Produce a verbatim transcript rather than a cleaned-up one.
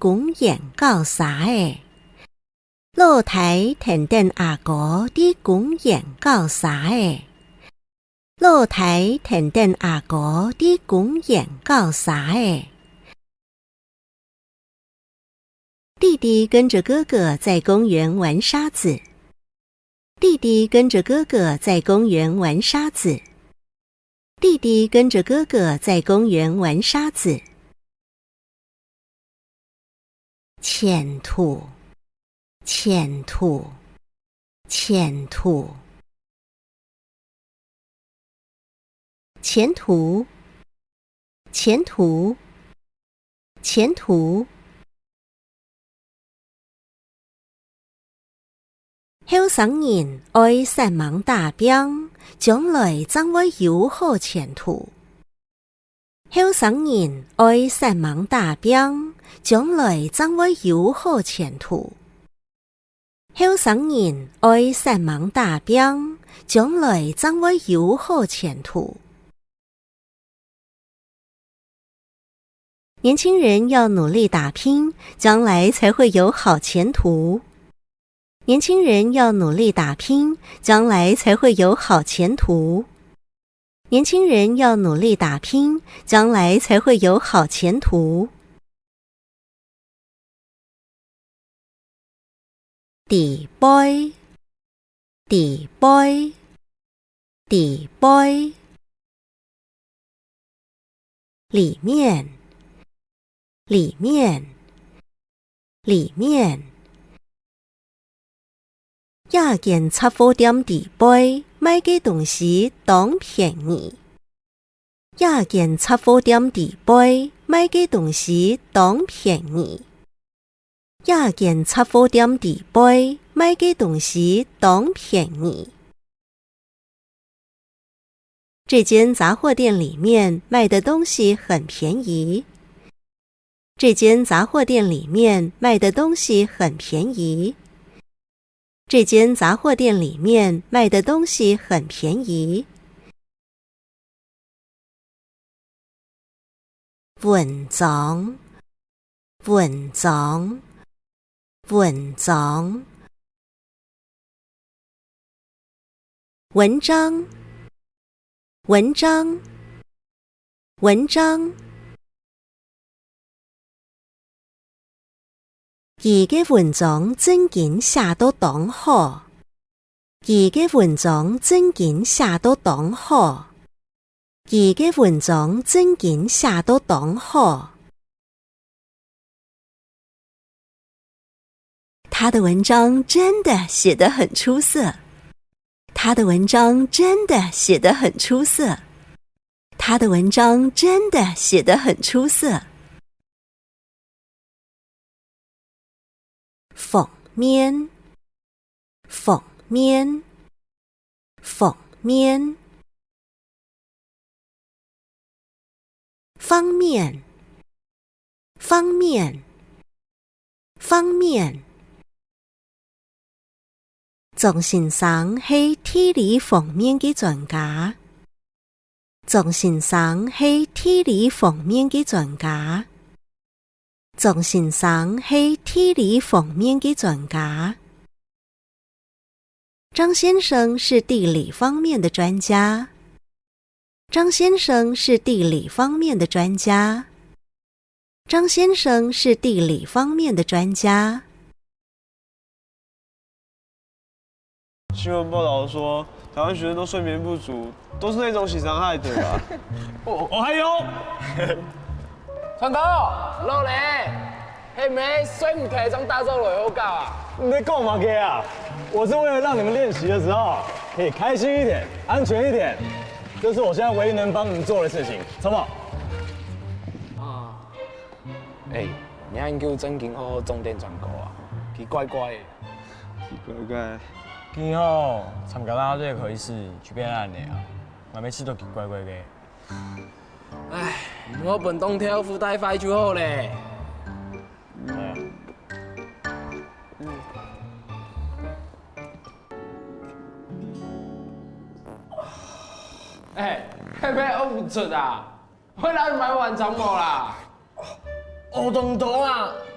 公園搞沙仔。老弟跈等阿哥在公園搞沙仔。老弟跈等阿哥在公園搞沙仔。弟弟跟着哥哥在公園玩沙子。弟弟跟着哥哥在公园玩沙子。弟弟跟着哥哥在公园玩沙子。前途，前途，前途。前途，前途，前途。後生人愛煞猛打拚，將來正會有好前途。後生人愛煞猛打拚，將來正會有好前途。 後生人愛煞猛打拚，將來正會有好前途。年輕人要努力打拼，將來才會有好前途。年輕人要努力打拼，將來才會有好前途。年輕人要努力打拼，將來才會有好前途。 底背，底背，底背。裡面，裡面，裡面。 這間雜貨店底背賣个東西當便宜。這間雜貨店底背賣个東西當便宜。這間雜貨店底背賣个東西當便宜。 這間雜貨店裡面賣的東西很便宜。這間雜貨店裡面賣的東西很便宜。這間雜貨店裡面賣的東西很便宜。 文章，文章，文章。文章，文章，文章。 佢个文章正經寫到當好。佢个文章正經寫到當好。佢个文章正經寫到當好。 他的文章真的寫得很出色。他的文章真的寫得很出色。他的文章真的寫得很出色。封面，封面，封面。 封面，封面，封面。張先生係地理方面个專家。張先生係地理方面个專家。張先生係地理方面个專家。 張先生是地理方面的專家。張先生是地理方面的專家。張先生是地理方面的专家。新闻报道说，台湾学生都睡眠不足，都是那种洗伤害的啦。哦，哦，还有，传哥，老雷， 係毋係睡毋忒正打掃落去好搞啊？你在講麼个啊？我是為了讓你們練習的時候可以開心一點、安全一點，這是我現在唯一能幫你們做的事情，承蒙。啊，欸，你恁久正經好好重點唱歌啊，奇怪怪的。奇怪怪。今後參加啦這個考試就變恁呢啊，𠊎每次都奇怪怪个。 唉，毋好分當跳附帶壞就好咧。欸，係毋係屙毋出啊？會來買晚餐無啦？屙當多啊！